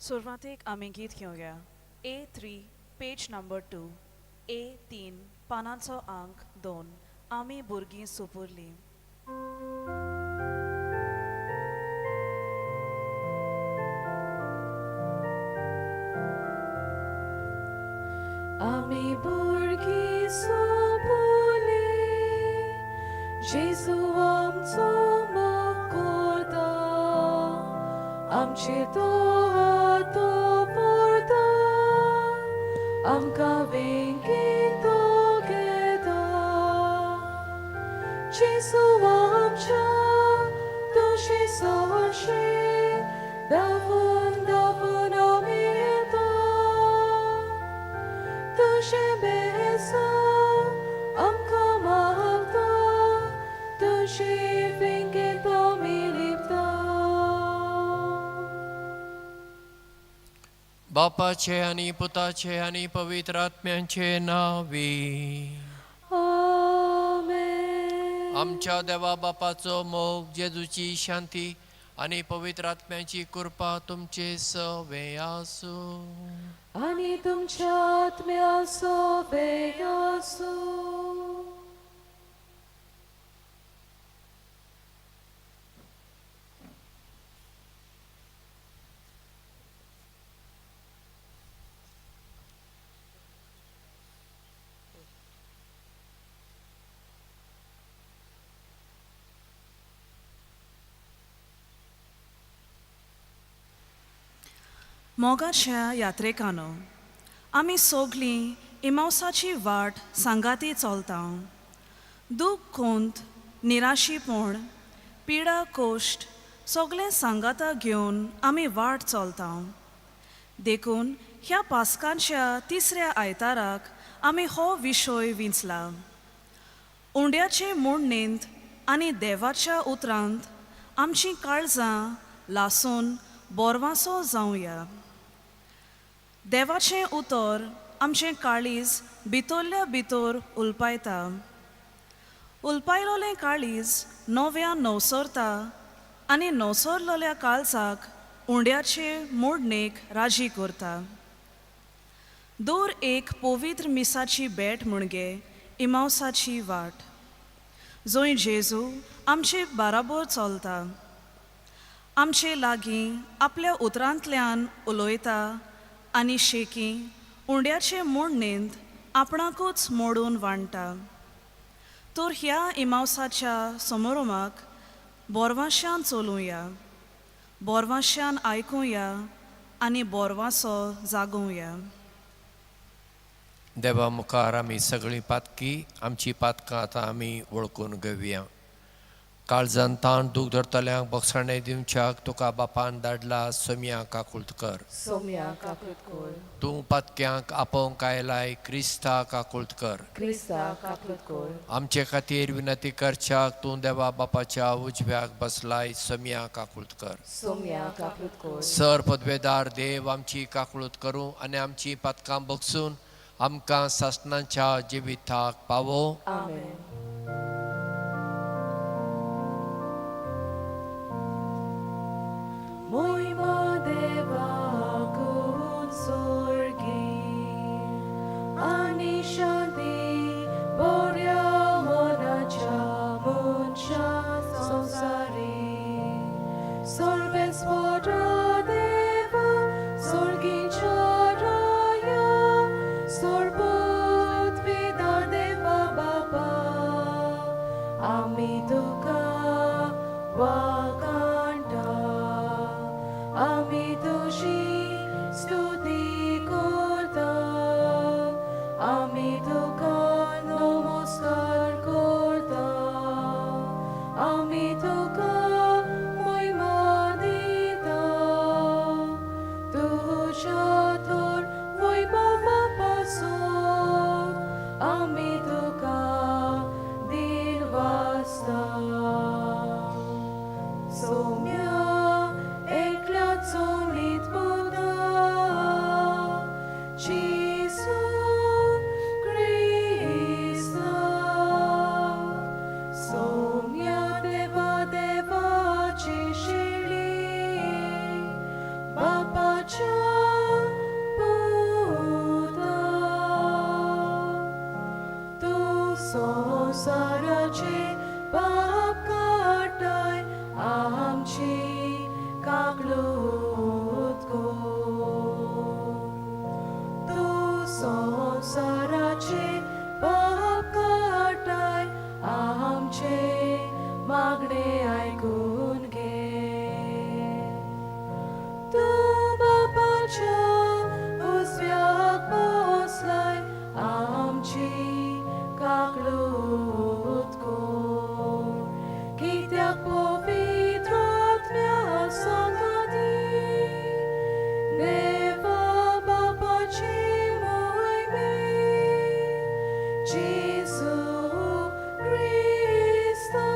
सुरवातेक आमी गीत घेवया. A3 page number 2, A3 पानांचो आंक 2. आमी भुरगीं सुपुरलीं. आमी भुरगीं सोंपली, जेजू आमचो मोग करता, आमचेर तो हात दवरता, आमकां वेंगेंत तो घेता. जेजू आमच्या तुजे सरशीं धांवून धांवून आमी येता. तुजें बेसांव आमकां मागता, तुजे वेंगेंत आमी लिपता. बापाचे आनी पुताचे आनी पवित्र आत्म्यांचे नांवी. आमेन. आमच्या देवा बापाचो मोग, जेजूची शांती आनी पवित्र आत्म्याची कृपा तुमचे सवे आसूं. आनी तुमच्या आत्म्या सोबे आसूं. मोगाच्या यात्रेकानो, आमी सगलीं इमावसाची वाट सांगाती चलता. दूख, कोंत, निराशीपण, पिडा, कोश्ट सगळें सांगाता घेवन आमी वाट चलता. देखून ह्या पास्कांच्या तिसऱ्या आयताराक आमी हो विशय विंचला. उंड्याचे मोडणेंत आनी देवाच्या उतरांत आमचीं काळजां लासून बोरवांसो जावया. देवाचें उतर आमचें काळीज भितरल्या भितर उलपायता. उलपायलोलें काळीज नव्यान नवसरता आनी नवसरलेल्या काळजाक उंड्याचे मोडणेक राजी करता. दर एक पवित्र मिसाची भेट म्हणजे इमावसाची वाट, जंय जेजू आमचे बाराबोर चलता, आमचे लागीं आपल्या उतरांतल्यान उलयता आनी शेकी उंड्याचे मोडणेंत आपणाकूच मोडून वांट्टा. तर ह्या इमावसाच्या समारोमाक बोरवांशान चलुया, बोरवांशान आयकुया आनी बोरवांसो जागोवया. देवा मुखार आमी सगळीं पातकी, आमची पातकां आतां आमी वळखून घेवया. काळजान ताण दूख धरतल्यांक बक्षाणें दिवच्याक तुका बापान धाडला, सोम्या काकुळट कर. सोम्या काकूत कर. तूं पातक्यांक आपोवंक आयलाय, क्रिस्ता काकुळट कर. क्रिस्ता काकूत कर. आमचे खातीर विनंती करच्याक तूं देवा बापाच्या उजव्याक बसलाय, सोम्या काकुळट कर. सोम्या काकूत कर. सर पदवेदार देव आमची काकुळट करूं आनी आमची पातकां बगसून आमकां सासणाच्या जिविताक पावो. आमेन. मोहिमा देवाकून स्वर्गी आनी शांती बऱ्या मनाच्या मनशा संवसारी. सर्वेस्वरा देवा, स्वर्गीच्या राया, सर्वपृथ्वीदा देवा बापा, आमी तुका वाखाणटा, आमी तुजी स्तुती करता, आमी तुका नमस्कार करता, आमी तुका महिमा दिता. तुज्या तर वैभवा पासून आमी तुका दिनवासता. सोम्या एकल्या चोळीत पुता जेजू क्रिस्ता. बापाच्या पुता तूं संवसाराचे पाप काडटाय आमची काकळूत कर तूं संवसाराचे पाप काडटाय आमचे मागणे आयकून घे तूं बापाच्या उजव्याक बसलाय आमची काकळूत कर कित्याक पवित्र आत्म्या सांगाती देवा बापाची मोहिमे जेजू क्रिस्ता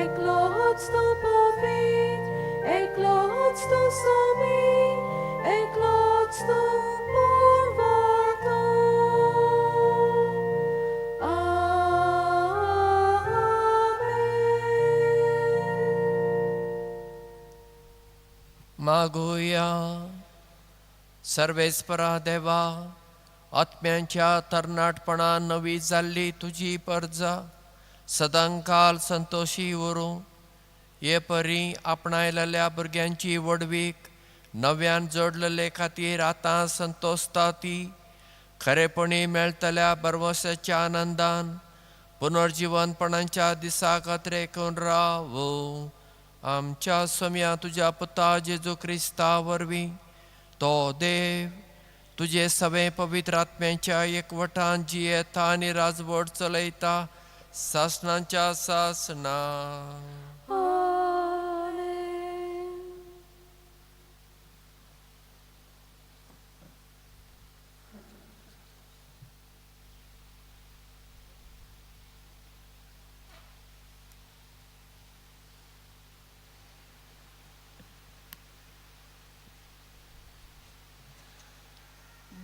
एकलोच तो पवित्र, एकलोच तो स्वामी, एकलोच तो पुरवतो. आमेन. मागुया. सर्वेस्परा देवा, आत्म्यांच्या तरणाटपणान नवी जाल्ली तुजी परजा सदांकाल संतोशी उरूं हे परी आपणायलेल्या भुरग्यांची व्हडवीक नव्यान जोडलेले खातीर आतां संतोसता ती खरेपणी मेळटल्या बरवसाच्या आनंदान पुनर्जिवनपणाच्या दिसाक अत्रेकून रावो आमच्या सोम्या तुज्या पुता जेजू क्रिस्ता वरवीं. तो देव तुजे सगळे पवित्र आत्म्यांच्या एकवटान जियेता आनी राजवट चलयता सासणाच्या सासणा. आमेन.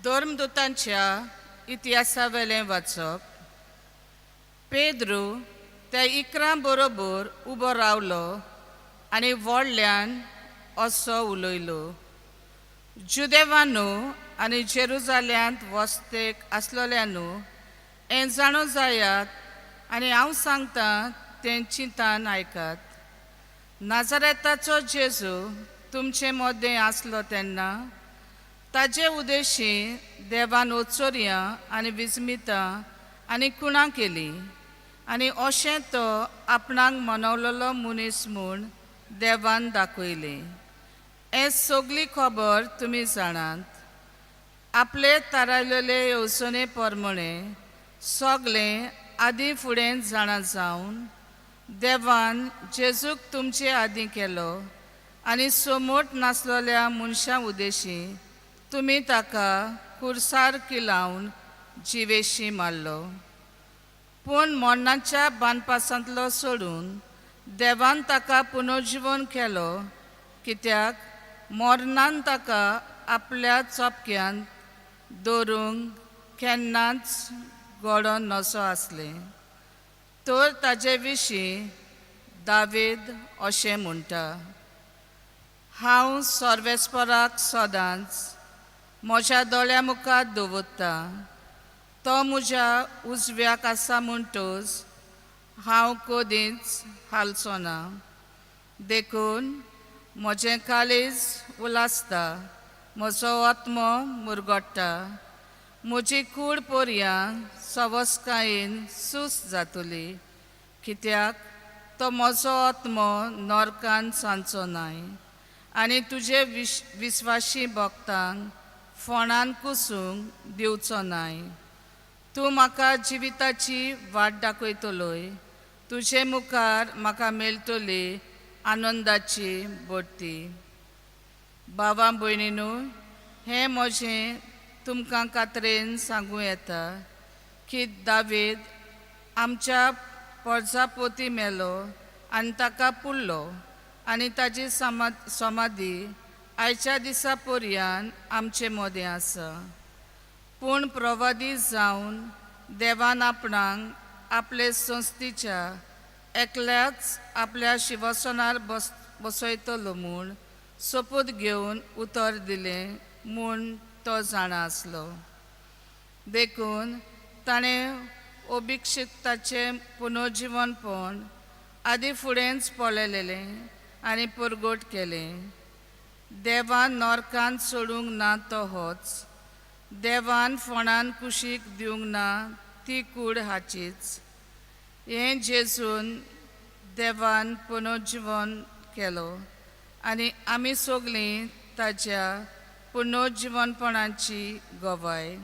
धर्मदूतांच्या इतिहासावेलें वाचप. पेद्रू त्या इकरां बरोबर उबो रावलो आनी व्हडल्यान असो उलयलो, जुदेवानू आनी जेरुजाल्यांत वस्तेक आसलोल्यानू, हें जाणो जायात आनी हांव सांगतां तें चिंतान आयकात. नाजारेताचो जेजू तुमचे मदें आसलो तेन्ना ताजे उदेशी देवान ओचोरयां आनी विस्मितां आनी कुणां केली आनी अशें तो आपणाक मनवलेलो मनीस म्हूण देवान दाखयलें. हें सगली खबर तुमी जाणात. आपले थारायलेले येवजणे प्रमाणे सगलें आदीं फुडें जाणा जावन देवान जेजूक तुमचे आदीं केलो आनी सोमोट नासलेल्या मनशां उदेशी तुमी ताका कुर्सार किलावन जिवेशी मारलो. पूण मरणाच्या बांदपासांतलो सोडून देवान ताका पुनर्जिवन केलो, कित्याक मरणान ताका आपल्या चपक्यांत दवरूंक केन्नाच घडोन नसो आसलें. तर ताजे विशीं दावेद अशें म्हणटा, हांव सर्वेस्पराक सदांच म्हज्या दोळ्या मुखार दवरता. तो म्हज्या उजव्याक आसा म्हणटच हांव कदींच हालचो ना. देखून म्हजें काळीज उलासता, म्हजो आत्मो मुरगट्टा, म्हजी कूड पोरयां सवसकायेन सूस जातली, कित्याक तो म्हजो आत्मो नरकान सांचो नाय आनी तुजे विस्वाशी भक्तांक फोणान कुसूंक दिवचो नाय. तूं म्हाका जिविताची वाट दाखयतलोय, तुजे मुखार म्हाका मेळटली आनंदाची बडती. भावा भयणीनू, हें म्हजें तुमकां कातरेन सांगूं येता की दावेद आमच्या पोरजापोती मेलो आनी ताका पुरलो आनी ताजी समाधी आयच्या दिसा पर्यान आमचे मदें आसा. पूण प्रवादी जावन देवान आपणाक आपले संस्थेच्या एकल्याच आपल्या शिवसनार बसयतलो म्हूण सोपूत घेवन उतर दिलें म्हूण तो जाणा आसलो. देखून ताणें अभिक्षिताचें पुनर्जिवनपण आदी फुडेंच पळयलेलें आनी परगट केलें. देवान नरकांत सोडूंक ना तो होच, देवान फोंडान कुशीक दिवंक ना ती कूड हाचीच. हें जेजून देवान पुनर्जिवन केलो आनी आमी सगळीं ताच्या पुनर्जिवनपणाची गवाय.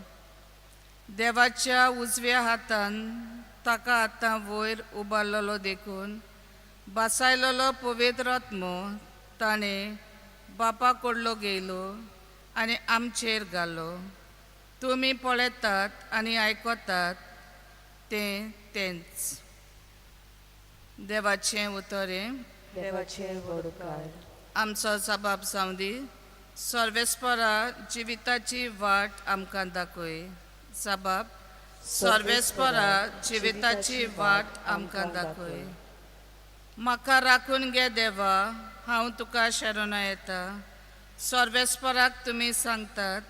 देवाच्या उजव्या हातान ताका आतां वयर उबारलेलो देखून बासायलेलो पवित्र आत्मो ताणें बापा कडलो घेयलो आनी आमचेर घालो. तुमी पळयतात आनी आयकतात तें तेंच. देवाचें उतर हें. देवाचें व्हड उपकार. आमचो जबाब जावं दी. सर्वेस्परा जिविताची वाट आमकां दाखय. जबाब सर्वेस्परा जिविताची वाट आमकां दाखय. म्हाका राखून घे देवा, हांव तुका शरणा येता. सर्वेस्पराक तुमी सांगतात,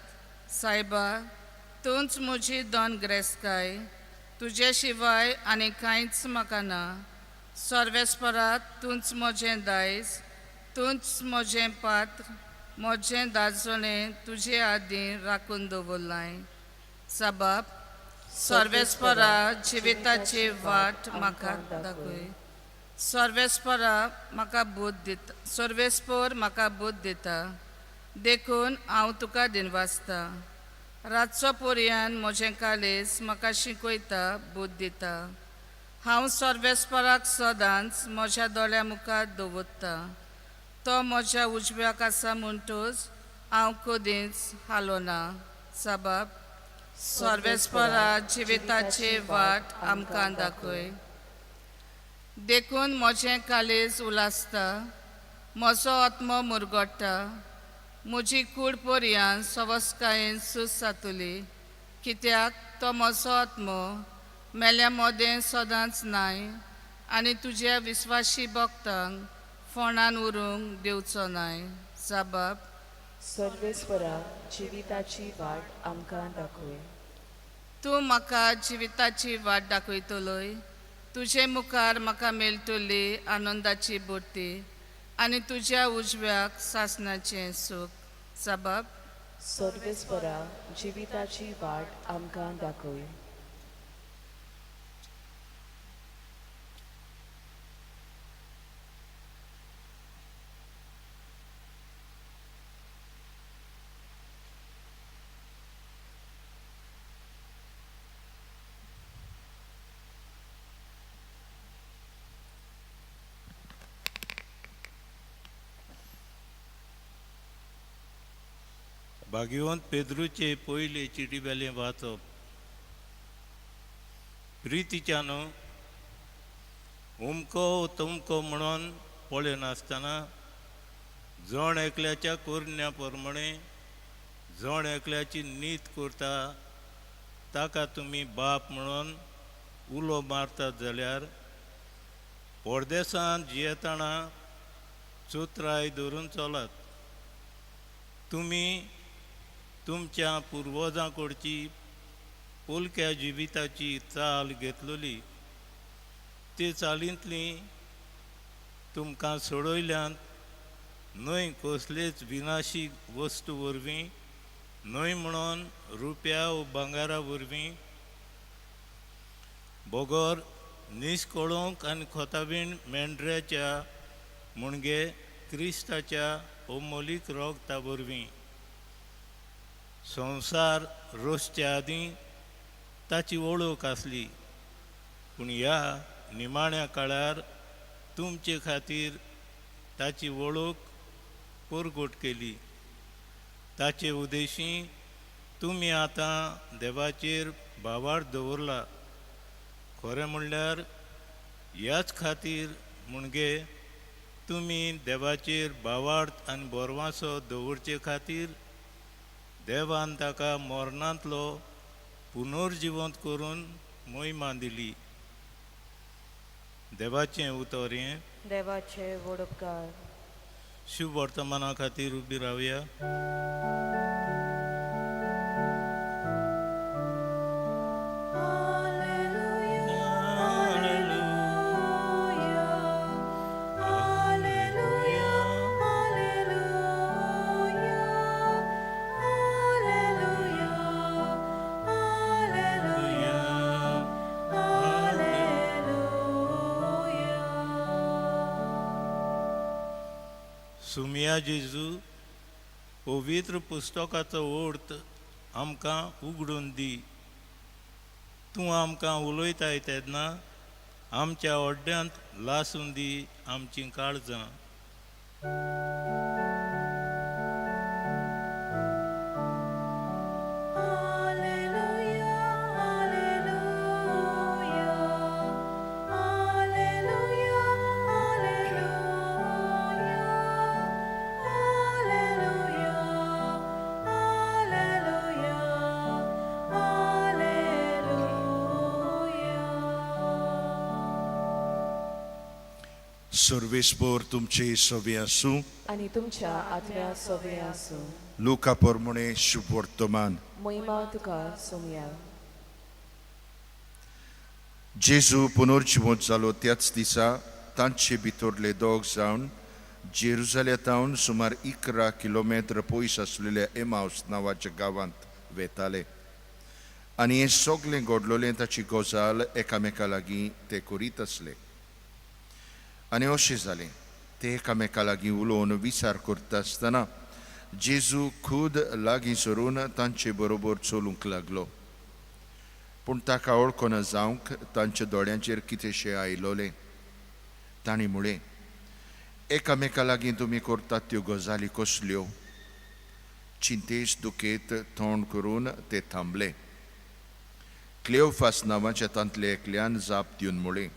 सायबा तूंच म्हजी दोन ग्रेस्काय, तुजे शिवाय आनी कांयच म्हाका ना. सर्वेस्परा तूंच म्हजें दायज, तूंच म्हजें पात्र, म्हजें दाजोणें तुजे आदीं राखून दवरलाय. सबाब सर्वेस्परा जिविताची वाट म्हाका दाखय. सर्वेस्परा म्हाका बूद दिता, सर्वेस्पर म्हाका बूद दिता, देखून हांव तुका दिनवासता. रातचो पर्यान म्हजें कालेज म्हाका शिकयता, बूद दिता. हांव सर्वेस्पराक सदांच म्हज्या दोळ्या मुखार दवरता. तो म्हज्या उजव्याक आसा म्हणटूच हांव कदींच हालोना. सबाब सर्वेस्परा जिविताची वाट आमकां दाखय. देखून म्हजें कालेज उलासता, म्हजो आत्मो मुरगट्टा, म्हजी कूड पर्यान सवस्कायेन सूस जातली. कित्याक तो म्हजो आत्मो मेल्या मदें सदांच नाय आनी तुज्या विस्वाशी भक्तांक फोंडान उरूंक दिवचो नाय. जबाब सर्वेस्परा जिविताची वाट आमकां दाखय. तूं म्हाका जिविताची वाट दाखयतलोय. तुजे मुखार म्हाका मेळटली आनंदाची बुर्ती आनी तुज्या उजव्याक सासणाचें सूख. जबाब सर्वेस्परा जिविताची वाट आमकां दाखय. भाग्यवंत पेद्रूचे पयले चिटीवेलें वाचप. प्रितीच्यान उमको तुमको म्हणून पळयनासतना जण एकल्याच्या करण्या प्रमाणे जण एकल्याची नीत करता ताका तुमी बाप म्हणून उलो मारतात जाल्यार परदेसांत जियेतना चुत्राय धरून चलात. तुमी तुमच्या पुर्वजां कडची पोलक्या जिविताची चाल घेतलेली ते चालींतली तुमकां सोडयल्यान न्हय कसलेच विनाशी वस्तू वरवीं न्हय म्हणून रुप्या वो भांगरा वरवीं बगर निस्कळोंक आनी खोतावीण मेंढऱ्याच्या म्हणजे क्रिस्ताच्या अमोलीक रोगता वरवीं संवसार रोसच्या आदीं ताची वळख आसली, पूण ह्या निमाण्या काळार तुमचे खातीर ताची वळख परगट केली. ताचे उद्देशी तुमी आतां देवाचेर भावार्थ दवरला. खरें म्हणल्यार ह्याच खातीर म्हणजे तुमी देवाचेर भावार्थ आनी बोरवासो दवरचे खातीर देवान ताका मरणांतलो पुनर्जिवंत करून मोहिमा दिली. देवाचें उतर हें. देवाचे व्हड उपकार. शुभवर्तमाना खातीर उबी रावया. Alleluia, Alleluia, Alleluia, Alleluia, Alleluia, Alleluia, Alleluia. सुमिया जेजू, पवित्र पुस्तकाचो अर्थ आमकां उगडून दी. तूं आमकां उलयताय तेन्ना आमच्या ओड्ड्यांत लासून दी आमचीं काळजां. Alleluia, Alleluia, Alleluia, Alleluia, Alleluia, Alleluia, Alleluia. सर्वेस्पोर तुमचे सवे आसूं. आनी तुमच्या आत्म्या सोवे आसूं. लुका पोरमुणे शुभवर्तमान. मोहिमा तुका सोमया. जेजू पुनर्जिवंत जालो त्याच दिसा तांचे भितरले दोग जावन जेरुजालेतावन सुमार 11 किलोमेत्र पयस आसलेल्या एमावस नांवाच्या गांवांत वेताले आनी हें सगलें घडलोलें ताची गजाल एकामेका लागीं ते करीत आसले. आनी अशें जालें, ते एकामेका लागीं उलोवन विचार करता आसतना जेजू खूद लागीं सरून तांचे बरोबर चलूंक लागलो. पूण ताका वळखना जावंक तांच्या दोळ्यांचेर कितेंशें आयलोलें. तांणी म्हळें, एकामेका लागीं तुमी करतात त्यो गजाली कसल्यो? चिंतेश दुखेत तोंड करून ते थांबले. क्लेओफास नांवाच्या तांतल्या एकल्यान जाप दिवन म्हळें,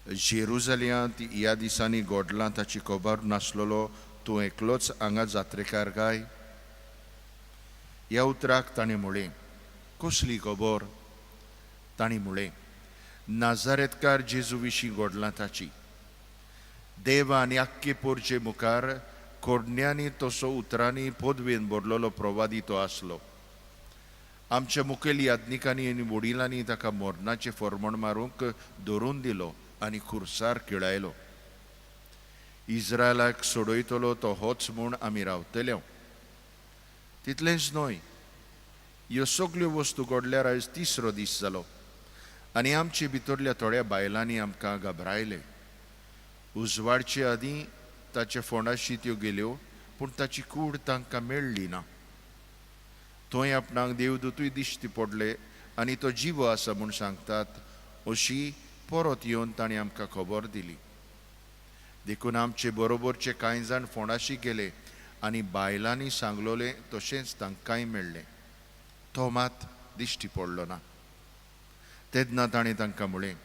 जेरुजाल्यांत ह्या दिसांनी घडलां ताची खबर नासलेलो तूं एकलोच हांगा जात्रेकार काय? ह्या उतराक ताणें म्हळें, कसली खबर? तांणी म्हळें, नाजारेतकार जेजू विशीं घडलां ताची. देवा आनी आख्खे पोरचे मुखार कोडण्यांनी तसो उतरांनी पदवेन भरलेलो प्रवादी तो आसलो. आमच्या मुखेल याज्ञिकांनी आनी वडिलांनी ताका मरणाचें फॉर्मण मारूंक धरून दिलो आनी खुर्सार किळायलो. इस्रायलाक सोडयतलो तो होच म्हूण आमी रावतले. तितलेंच न्हय, ह्यो सगल्यो वस्तू घडल्यार आयज तिसरो दीस जालो आनी आमचे भितरल्या थोड्या बायलांनी आमकां घाबरायले. उजवाडचे आदीं ताच्या फोंडाशी त्यो गेल्यो, पूण ताची कूड तांकां मेळ्ळी ना. थंय आपणाक देवदूतूय दिश्टी पडले आनी तो जिवो आसा म्हूण सांगतात अशी परत येवन ताणें आमकां खबर दिली. देखून आमचे बरोबरचे कांय जाण फोंडाशी गेले आनी बायलांनी सांगलोलें तशेंच तांकांय मेळ्ळें. तो मात दिश्टी पडलो ना. तेन्ना ताणें तांकां म्हळें,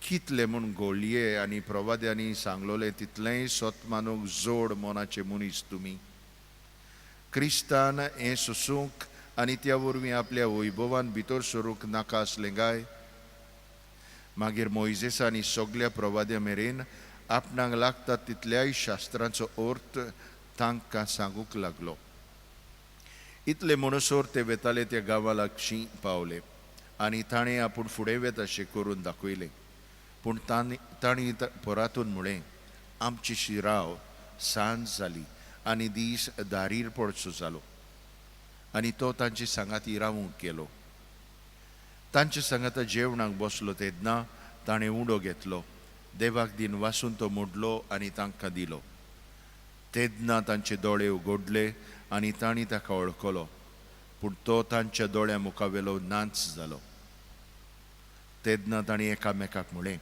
कितले म्हूण गोळये आनी प्रवाद्यांनी सांगलोलें तितलेंय सत मानूंक जोड मनाचे मनीस तुमी. क्रिस्तान हें सोसूंक आनी त्या वरवीं आपल्या वैभवान भितर सरूंक नाका आसलें काय? मागीर मोयजेस आनी सगल्या प्रवाद्या मेरेन आपणाक लागता तितल्याय शास्त्रांचो अर्थ तांकां सांगूंक लागलो. इतले म्हणसर ते वेताले त्या गांवा लागशीं पावले आनी ताणें आपूण फुडें वेताशें करून दाखयलें. पूण तांणी परातून म्हळें, आमची शिराव सांज जाली आनी दीस दारीर पडचो जालो. आनी तो तांचे सांगाती रावूंक गेलो. तांचे सांगाता जेवणाक बसलो तेन्ना ताणें उडो घेतलो, देवाक दिन वासून तो मोडलो आनी तांकां दिलो. तेन्ना तांचे दोळे उगडले आनी तांणी ताका वळखलो, पूण तो तांच्या दोळ्या मुखावेलो नाच जालो. तेन्ना तांणी एकामेकाक म्हळें,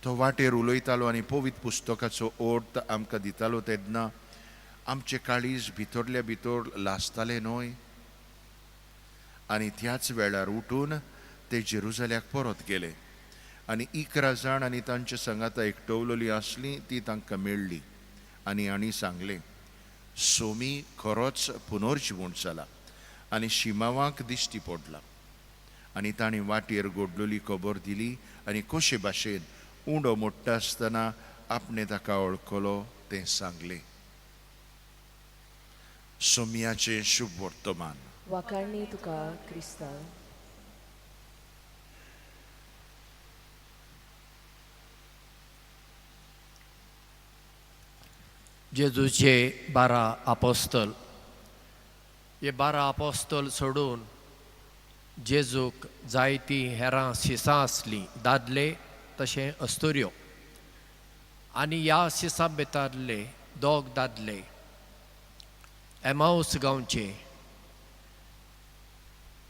तो वाटेर उलयतालो आनी पवित्र पुस्तकाचो अर्थ आमकां दितालो तेन्ना आमचे काळीज भितरल्या भितर लासताले न्हय? आनी त्याच वेळार उठून ते जेरुजाल्याक परत गेले आनी 11 जाण आनी तांच्या सांगाता एकटवलेली आसली ती तांकां मेळ्ळी आनी हांणी सांगलें, सोमी खरोच पुनर्जिवंत जाला आनी शिमावाक दिश्टी पडला. आनी तांणी वाटेर गोडलोली खबर दिली आनी कशे भाशेन उंडो मोडटा आसतना आपणें ताका वळखलो तें सांगलें. सोमयाचें शुभ वर्तमान. वाखाणणी तुका क्रिस्ता. जेजूचे 12 आपोस्तल. हे 12 आपोस्तल सोडून जेजूक जायतीं हेरां शिसां आसलीं, दादले तशें अस्तुऱ्यो. आनी ह्या शिसां भितरले दोग दादले एमाऊस गांवचे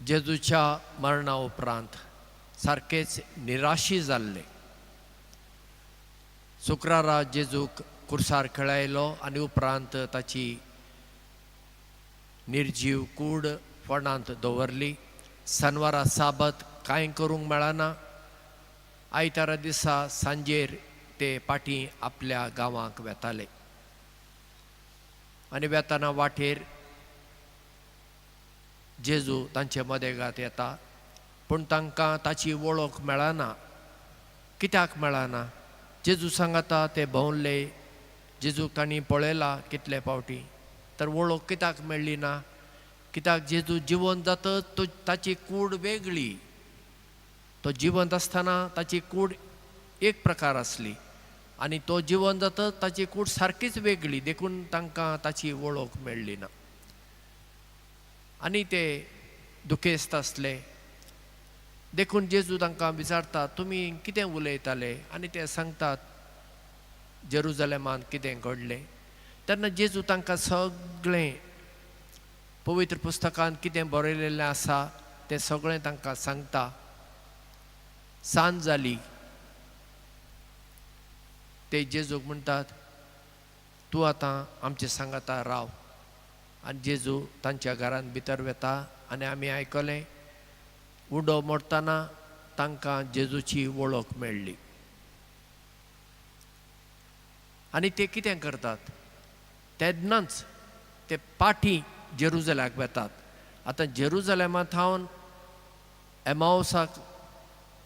जेजूच्या मरणा उपरांत सारकेच निराशी जाल्ले. शुक्रारा जेजूक कुर्सार खेळायलो आनी उपरांत ताची निर्जीव कूड फोंडांत दवरली. सनवारा साबत कांय करूंक मेळना. आयतारा दिसा सांजेर ते पाटी आपल्या गांवाक वेताले आनी वेताना वाटेर जेजू तांचे मदेगात येता, पूण तांकां ताची वळख मेळना. कित्याक मेळना? जेजू सांगता ते भोंवले, जेजूक तांणी पळयला कितले फावटी, तर वळख कित्याक मेळ्ळी ना? कित्याक जेजू जिवंत जातच तो ताची कूड वेगळी. तो जिवंत आसतना ताची कूड एक प्रकार आसली आनी तो जिवंत जातच ताची कूड सारकीच वेगळी, देखून तांकां ताची वळख मेळ्ळी ना आनी ते दुखेस्त आसले. देखून जेजू तांकां विचारता, तुमी कितें उलयताले? आनी ते सांगतात जेरुजलेमांत कितें घडलें. तेन्ना जेजू तांकां सगळें पवित्र पुस्तकांत कितें बरयलेलें आसा तें सगळें तांकां सांगता. सांज जाली, ते जेजूक म्हणटात, तूं आतां आमचे सांगाता राव. आनी जेजू तांच्या घरांत भितर वेता आनी आमी आयकलें उडो मोडटना तांकां जेजूची वळख मेळ्ळी. आनी ते कितें करतात? तेन्नाच ते पाटी जेरुजलेमाक वेतात. आतां जेरुजलेमा थावन एमावसाक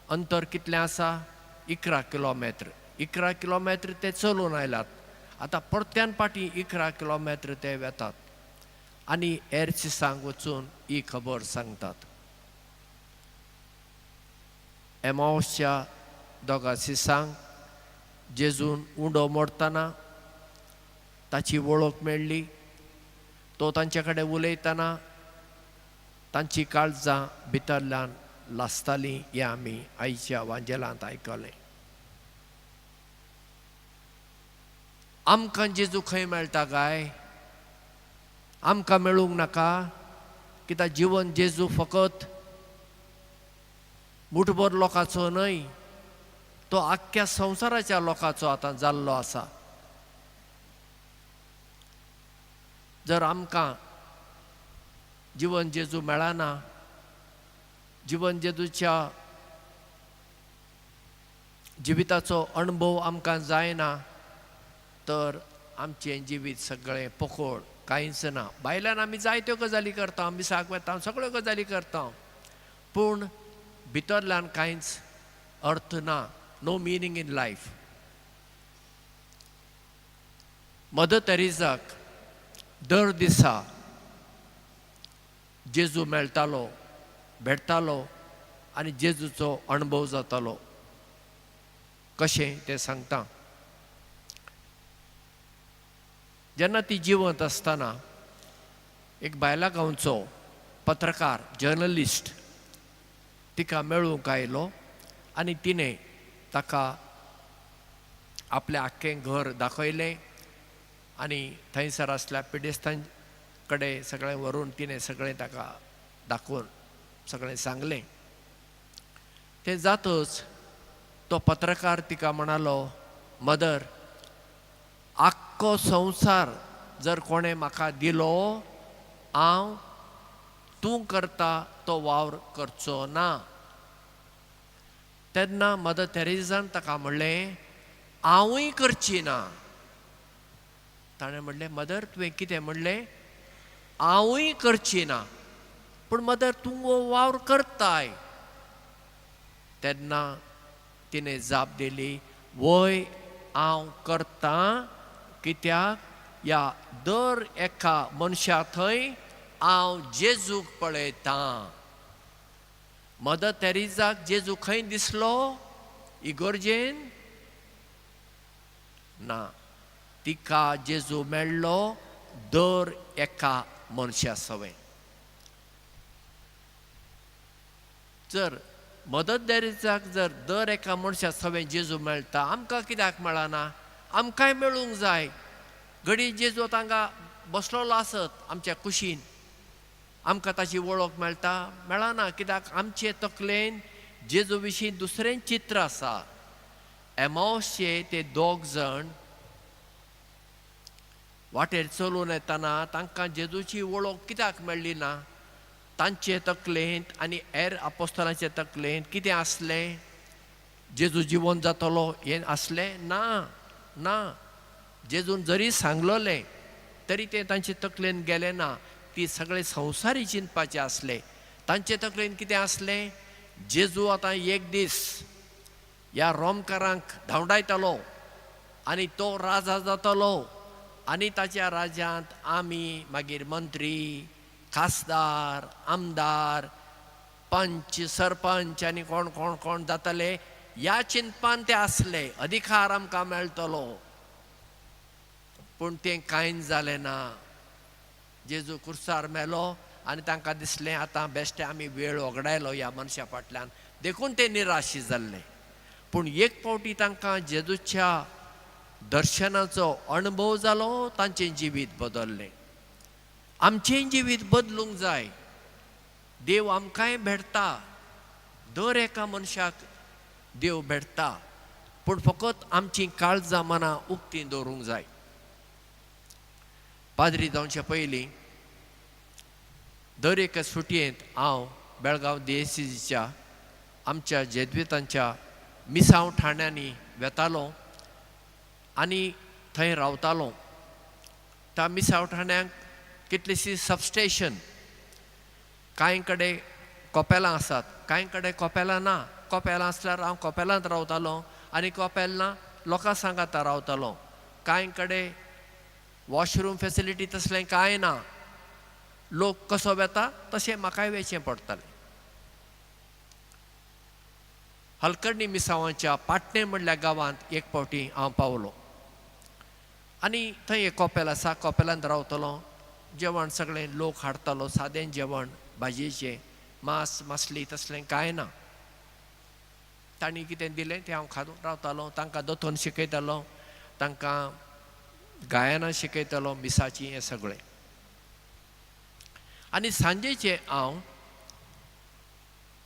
अंतर कितलें आसा? 11 किलोमेत्र. 11 किलोमेत्र ते चलून आयलात. आतां परत्यान पाटी 11 किलोमेत्र ते वेतात आनी हेर शिसांक वचून ही खबर सांगतात. एमावसच्या दोगा शिसांक जेजून उंडो मोडटना ताची वळख मेळ्ळी. तो तांचे कडेन उलयतना तांची काळजां भितरल्यान लासतालीं हें आमी आयच्या वांजेलांत आयकलें. आमकां जेजू खंय मेळटा काय? आमकां मेळूंक नाका? कित्याक जिवन जेजू फकत मुठभर लोकांचो न्हय, तो आख्ख्या संवसाराच्या लोकांचो आतां जाल्लो आसा. जर आमकां जिवन जेजू मेळना, जिवन जेजूच्या जिविताचो अणभव आमकां जायना, तर आमचें जिवीत सगळें पोकोळ, कांयच ना. भायल्यान आमी जायत्यो गजाली करता, मिसाक वेता, सगळ्यो गजाली करता, पूण भितरल्यान कांयच अर्थ ना. No meaning in life. Mother तेरेजाक दर दिसा जेजू मेळटालो, भेटतालो आनी जेजूचो अणभव जातालो. कशें तें सांगता. जेन्ना ती जिवंत आसतना एक बायला गांवचो पत्रकार, जर्नलिस्ट तिका मेळूंक आयलो आनी तिणें ताका आपलें आख्खें घर दाखयलें आनी थंयसर आसल्या पिडेस्तां कडेन सगळें व्हरून तिणें सगळें ताका दाखोवन सगळें सांगलें. तें जातच तो पत्रकार तिका म्हणालो, मदर, आख्खो संवसार जर कोणें म्हाका दिलो, हांव तूं करता तो वावर करचो ना. तेन्ना मदर तेरेजान ताका म्हणलें, हांवूय करची ना. ताणें म्हणलें, मदर, तुवें कितें म्हणलें? हांवूय करची ना. पूण मदर, तूं हो वावर करताय. तेन्ना तिणें जाप दिली, वय हांव करतां, कित्याक ह्या दर एका मनशा थंय हांव जेजूक पळयतां. मदर तेरेजाक जेजू खंय दिसलो? इगोर्जेन ना, तिका जेजू मेळ्ळो दर एका मनशा सवें. जर मदर तेरेजाक जर दर एका मनशा सवें जेजू मेळटा, आमकां कित्याक मेळना? आमकांय मेळूंक जाय. घडी जेजू तांकां बसलेलो आसत आमच्या कुशीन, आमकां ताची वळख मेळटा? मेळना. कित्याक आमचे तकलेन जेजू विशीं दुसरें चित्र आसा. एमावशे ते दोग जाण वाटेर चलून येतना तांकां जेजूची वळख कित्याक मेळ्ळी ना? तांचे तकलेंत आनी हेर आपोस्तलांचे तकलेंत कितें आसलें? जेजू जिवन जातलो हें आसलें ना. ना, जेजून जरी सांगलोलें तरी तें तांचे तकलेन गेलें ना. ती सगळे संवसारी चिंतपाचें आसलें. तांचे तकलेन कितें आसलें? जेजू आतां एक दीस ह्या रोमकारांक धांवडायतलो आनी तो राजा जातलो आनी ताच्या राज्यांत आमी मागीर मंत्री, खासदार, आमदार, पंच, सरपंच आनी कोण कोण कोण जातले ह्या चिंतपान ते आसले. अधिकार आमकां मेळटलो. पूण तें कांय जालें ना. जेजू कुर्सार मेलो आनी तांकां दिसलें आतां बेश्टें आमी वेळ वगडायलो ह्या मनशा फाटल्यान, देखून ते निराशी जाल्ले. पूण एक फावटी तांकां जेजूच्या दर्शनाचो अणभव जालो, तांचें जिवीत बदल्लें. आमचें जिवीत बदलूंक जाय. देव आमकांय भेटता, दर एका मनशाक देव भेटता, पूण फकत आमचीं काळजां मनां उक्तीं दवरूंक जाय. पाद्री जावचे पयलीं दर एका सुटयेंत हांव बेळगांव डीएसीच्या आमच्या जेद्वितांच्या मिसांव ठाण्यांनी वेतालो आनी थंय रावतालो. त्या मिसांव ठाण्यांक कितलींशीं सबस्टेशन, कांय कडेन कोपेलां आसात, कांय कडेन कोपेलां ना. कोपेलां आसल्यार हांव कोपेलांत रावतालो आनी कोपेल ना लोकां सांगाता रावतालो. कांय कडेन वॉशरूम फेसिलिटी तसलें कांय ना. लोक कसो वेता तशें म्हाकाय वेचें पडटालें. हलकर्णी मिसांवाच्या पाटणें म्हणल्या गांवांत एक फावटी हांव पावलो आनी थंय एक कोपेल आसा, कोपेलांत रावतलो. जेवण सगळें लोक हाडटालो, सादें जेवण, भाजयेचें, मांस मासली तसलें कांय ना. तांणी कितें दिलें तें हांव खावन रावतालो. तांकां दोतोन शिकयतालो, तांकां गायनां शिकयतालो, मिसाची हें सगळें. आनी सांजेचें हांव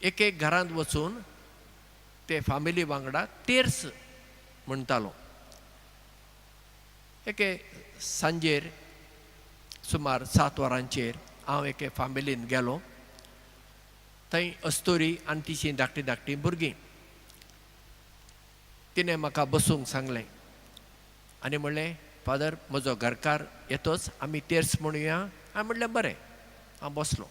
एक एक घरांत वचून ते फामिली वांगडा तेर्स म्हणटालो. एके सांजेर सुमार 7 वरांचेर हांव एके फामिलीन गेलो. थंय अस्तुरी आनी तिचीं धाकटीं धाकटीं भुरगीं. तिणें म्हाका बसूंक सांगलें आनी म्हणलें, फादर म्हजो घरकार येतोच आमी तेर्स म्हणुया. हांवें म्हणलें बरें. हांव बसलो.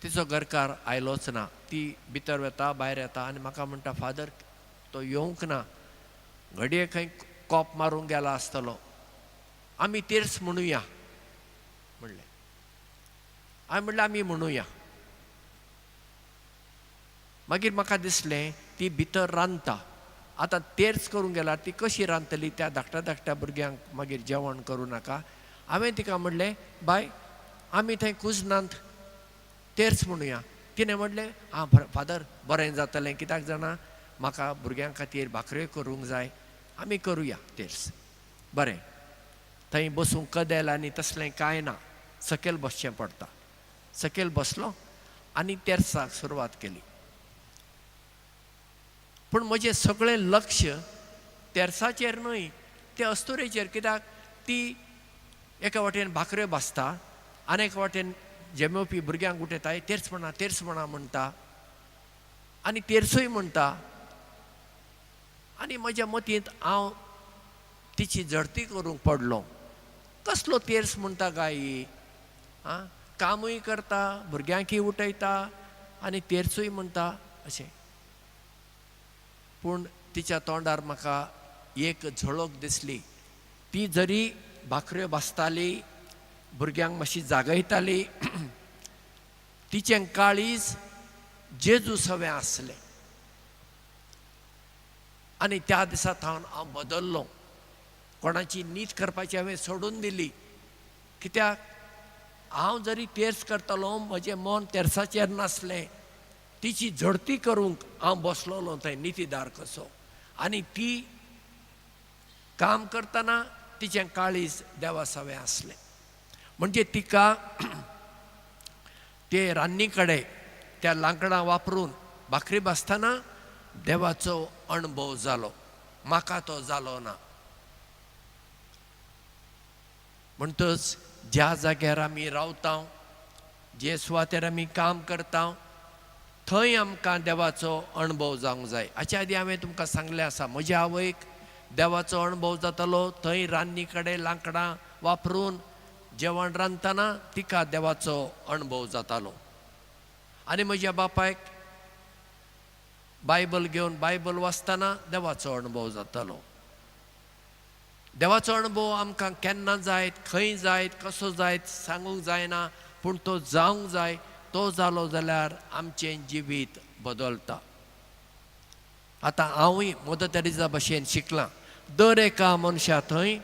तिचो घरकार आयलोच ना. ती भितर वेता भायर येता आनी म्हाका म्हणटा, फादर तो येवंक ना, घडये खंय कोप मारूंक गेला आसतलो, आमी तेर्स म्हणुया म्हणलें. हांवें म्हणलें आमी म्हणुया. मागीर म्हाका दिसलें ती भितर रांदता, आतां तेर्स करूंक गेल्यार ती कशी रांदतली, त्या धाकट्या धाकट्या भुरग्यांक मागीर जेवण करूं नाका. हांवें तिका म्हणलें, बाय आमी थंय कुजनांत तेर्स म्हणुया. तिणें म्हणलें, आं फादर बरें जातलें, कित्याक जाणा म्हाका भुरग्यां खातीर भाकऱ्यो करूंक जाय, आमी करुया तेर्स. बरें. थंय बसूंक कदेल आनी तसलें कांय ना, सकयल बसचें पडटा. सकयल बसलो आनी तेर्साक सुरवात केली. पूण म्हजें सगळें लक्ष तेर्साचेर न्हय, ते अस्तुरेचेर. कित्याक ती एका वाटेन भाकऱ्यो भाजता आनी एका वाटेन जेमेवपी भुरग्यांक उठयता, तेर्स म्हणा तेर्स म्हणा म्हणटा आनी तेर्सूय म्हणटा. आनी म्हज्या मतींत हांव तिची झडती करूंक पडलो. कसलो तेर्स म्हणटा काय ही, आं कामूय करता, भुरग्यांकय उठयता आनी तेर्सूय म्हणटा अशें. पूण तिच्या तोंडार म्हाका एक झळक दिसली. ती जरी भाकऱ्यो भाजताली, भुरग्यांक मातशी जागयताली, तिचें काळीज जेजू सवें आसलें. आनी त्या दिसा थावन हांव बदल्लो. कोणाची नीत करपाची हांवें सोडून दिली. कित्याक हांव जरी तेर्स करतालो, म्हजें मन तेर्साचेर नासलें. तिची झडती करूंक हांव बसलोलो थंय नितीदार कसो. आनी ती काम करतना तिचें काळीज देवा सवें आसलें. म्हणजे तिका ते रान्नी कडेन त्या लांकडां वापरून भाकरी भाजतना देवाचो अणभव जालो. म्हाका तो जालो ना. म्हणटच ज्या जाग्यार आमी रावता, जे सुवातेर आमी काम करता, थंय आमकां देवाचो अणभव जावंक जाय. हाचे आदीं हांवें तुमकां सांगलें आसा, म्हज्या आवयक देवाचो अणभव जातालो. थंय रान्नी कडेन लांकडां वापरून जेवण रांदतना तिका देवाचो अणभव जातालो. आनी म्हज्या बापायक बायबल घेवन बायबल वाचतना देवाचो अणभव जातालो. देवाचो अणभव आमकां केन्ना जायत, खंय जायत, कसो जायत सांगूंक जायना, पूण तो जावंक जाय. तो जालो जाल्यार आमचें जिवीत बदलता. आतां हांवूय मदर तेरेजा भशेन शिकलां. दर एका मनशा थंय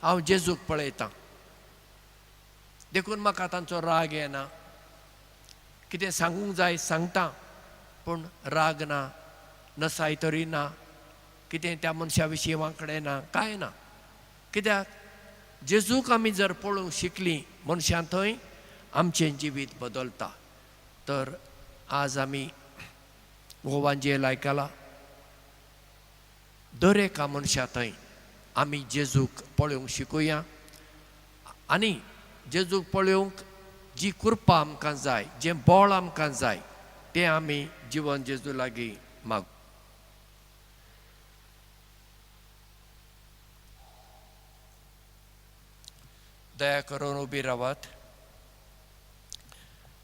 हांव जेजूक पळयतां. देखून म्हाका तांचो राग येना. कितें सांगूंक जाय सांगता, पूण राग ना, नसाय तरी ना, कितें त्या मनशा विशीं वांकडें ना, कांय ना. कित्याक जेजूक आमी जर पळोवंक शिकलीं मनशां थंय आमचें जिवीत बदलता. तर आज आमी गोवांजेल आयकला, दर एका मनशा थंय आमी जेजूक पळोवंक शिकुया. आनी जेजूक पळोवंक जी कृपा आमकां जाय, जें बळ आमकां जाय, तें आमी जिवन जेजू लागीं मागू. दया करून उबी रावात.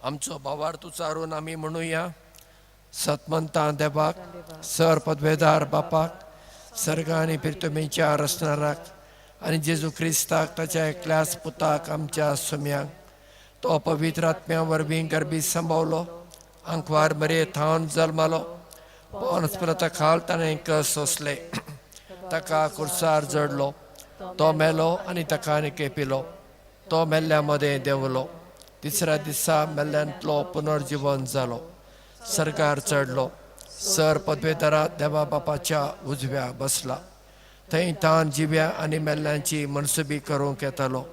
आमचो भावार्थ उचारून आमी म्हणुया, सतमंता देवाक, सर पदवेदार बापाक, सर्ग आनी पिर्तुमेच्या रचणाराक आनी जेजू क्रिस्ताक ताच्या एकल्याच पुताक आमच्या सुम्यांक, तो पवित्र आत्म्या वरवीं गर्भी संभवलो, आंकवार मरे थावन जल्मालो, पॉन्स खाल ताणें कस सोंसले, ताका कुर्सार जडलो, तो मेलो आनी ताका केपिलो, तो मेल्ल्या मदें देंवलो, तिसऱ्या दिसा मेल्ल्यांतलो पुनर्जिवन जालो, सरकार चडलो, सर पदवेदारा देवा बापाच्या उजव्या बसला, थंय तान जिव्या आनी मेल्ल्यांची मनसुबी करूंक येतालो.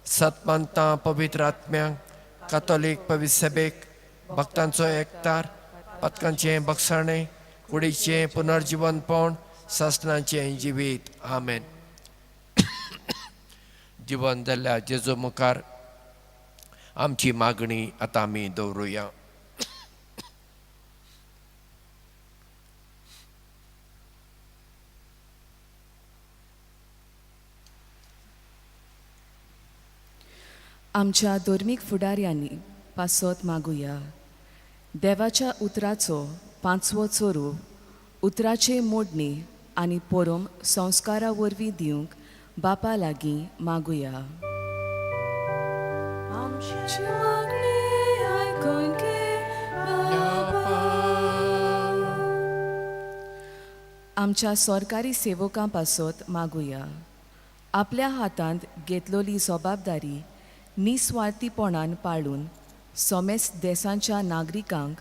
सतमंतां पवित्र आत्म्यांक, कातोलीक पवित्र सभेक, भक्तांचो एकतार, पथकांचें बक्षाणें, कुडीचें पुनर्जिवनपण, सासणाचें जिवीत. आमेन. जिवन जाल्ल्या जेजू मुखार आमची मागणी आतां आमी दवरुया. आमच्या धर्मीक फुडाऱ्यांनी पासत मागुया. देवाच्या उतराचो पांचवो चोरू उतराचे मोडणी आनी पोरोम संस्कारा वरवीं दिवंक बापा लागीं मागुया. आमची मागणी आयकून घे बाबा. आमच्या सरकारी सेवकां पासत मागुया. आपल्या हातांत घेतलोली जबाबदारी निस्वार्थीपणान पाळून सोमेस देसांच्या नागरिकांक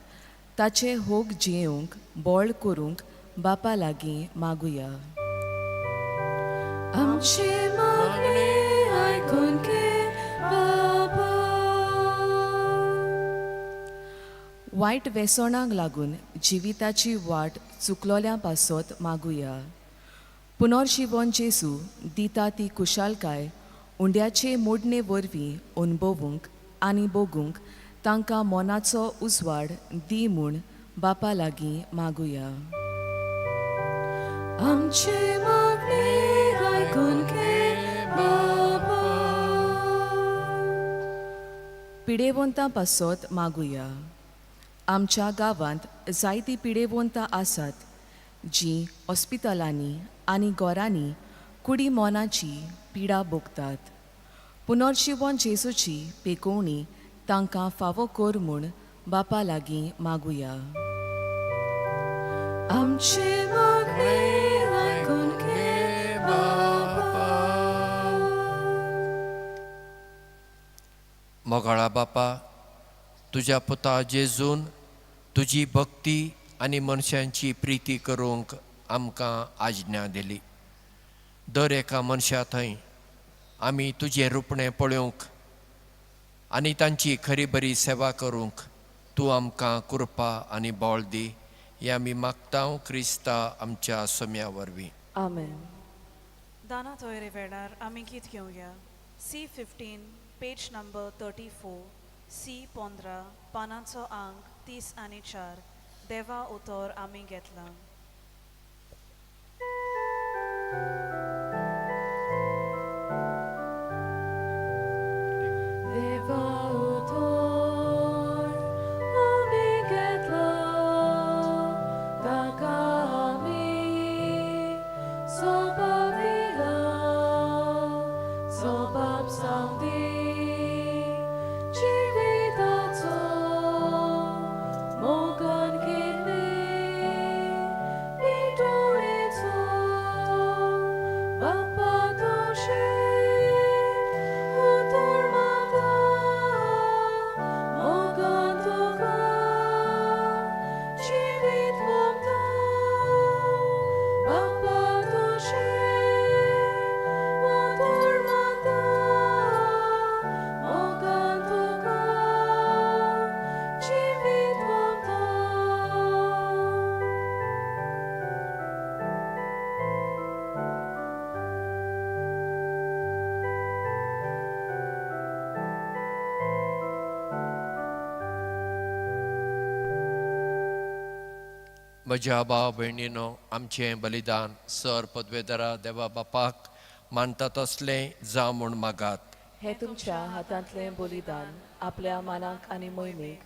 ताचे होग जियेवंक बळ करूंक बापा लागीं मागुया. आमची मागणी आयकून घे बाबा. वायट वेसणांक लागून जिविताची वाट चुकलोल्या पासत मागुया. पुनर्जिवन जेजू दिता ती कुशालकाय उंड्याचे मोडणे वरवीं अणभवूंक आनी भोगूंक तांकां मनाचो उजवाड दी म्हूण बापा लागीं मागुया. आमची मागणी आयकून घे बाबा. पिडेवंतां पासत मागुया. आमच्या गांवांत जायतीं पिडेवंतां आसात जीं हॉस्पिटलांनी आनी घरांनी कुडी मनाची पिडा भोगतात. पुनर्जिवन जेजूची पेकोवणी तांकां फावो कर म्हूण बापा लागीं मागुया. आमचे मागणे आयकून घे बापा. मोगाळा बापा, तुज्या पुता जेजून तुजी भक्ती आनी मनशांची प्रिती करूंक आमकां आज्ञा दिली. दर एका मनशा थंय आमी तुजें रुपणें पळोवंक आनी तांची खरी बरी सेवा करूंक तूं आमकां कृपा आनी बळ दी, हें आमी मागता क्रिस्ता आमच्या सोम्या वरवीं. आमेन. दाना तोयरे वेळार आमी गीत घेवया. C 15 page number 34, C 15 पानांचो आंक 34, देवा उतर आमी घेतलां. देवा उतर आमी घेतला, ताका आमी सोबाब दिला, सोबाब जावं जिविताचो मोगान केल्ले पेटोवणेचो. बापा तुजें उतर म्हाका मोगान तुका जिवीत ओंपता. बापा तुजें उतर म्हाका मोगान तुका जिवीत ओंपता. म्हज्या भाव भयणीनो, आमचें बलिदान सर पदवेदरा देवा बापाक मानता तसलें जावं म्हूण मागात. हे तुमच्या हातांतलें बलिदान आपल्या मानाक आनी मोहिमेक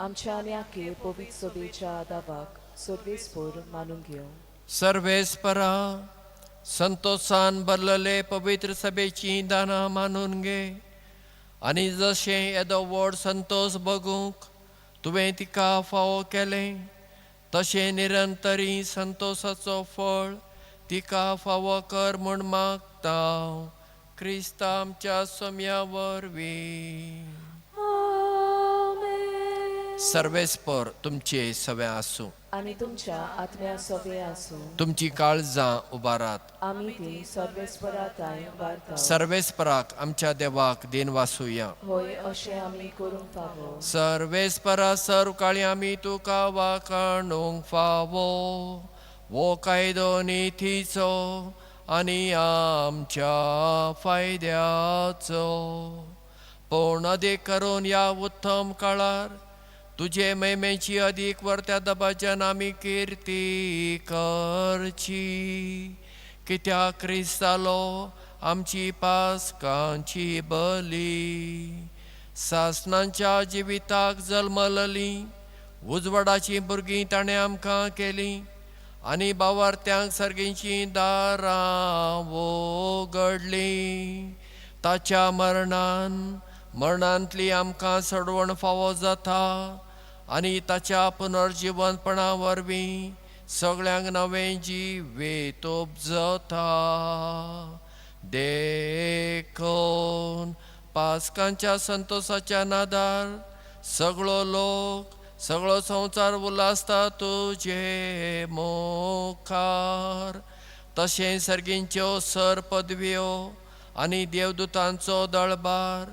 आमच्या आनी आखे पवित्र सोबेच्या दावाक सर्वेस्पोर मानून घेवं. सर्वेस्परा, संतोषान भरलेले पवित्र सभेचीं दानां मानून घे आनी जशें येदो व्हड संतोष बगूंक तुवें तिका फावो केलें तशें निरंतरी संतोषाचो फळ तिका फावो कर म्हूण मागता क्रिस्ता आमच्या सोम्या वरवीं. आमेन. सर्वेस्पर तुमचे सवे आसूं. आनी तुमच्या आत्म्या सोबे आसूं. तुमची काळजां उबारात. आमी ती सर्वेस्पराताय वार्ता. सर्वेस्पराक आमच्या देवाक देन वासुया. होय, अशें आमी करूंक फावो. सर्वेस्परा सर्व काळी आमी तुका वाखाणूंक फावो, वो कायदो नितीचो आनी आमच्या फायद्याचो. पूण अदीक करून ह्या उत्तम काळार तुजे महिमेची अदीक वर्त्या दबाज्यान आमी किर्ती करची, कित्याक क्रिस्त जालो आमची पासकांची बली. सासणांच्या जिविताक जल्मलली उजवाडाचीं भुरगीं ताणें आमकां केलीं आनी बावारत्यांक सर्गींचीं दारां उगडलीं. ताच्या मरणान मरणांतली आमकां सोडवण फावो जाता आनी ताच्या पुनर्जिवनपणा वरवीं सगळ्यांक नवें जिवीत उपजता. देखून पासकांच्या संतोषाच्या नादार सगळो लोक सगळो संवसार उल्हासता तुजे मुखार. तशें सर्गींच्यो सर पदव्यो आनी देवदूतांचो दळबार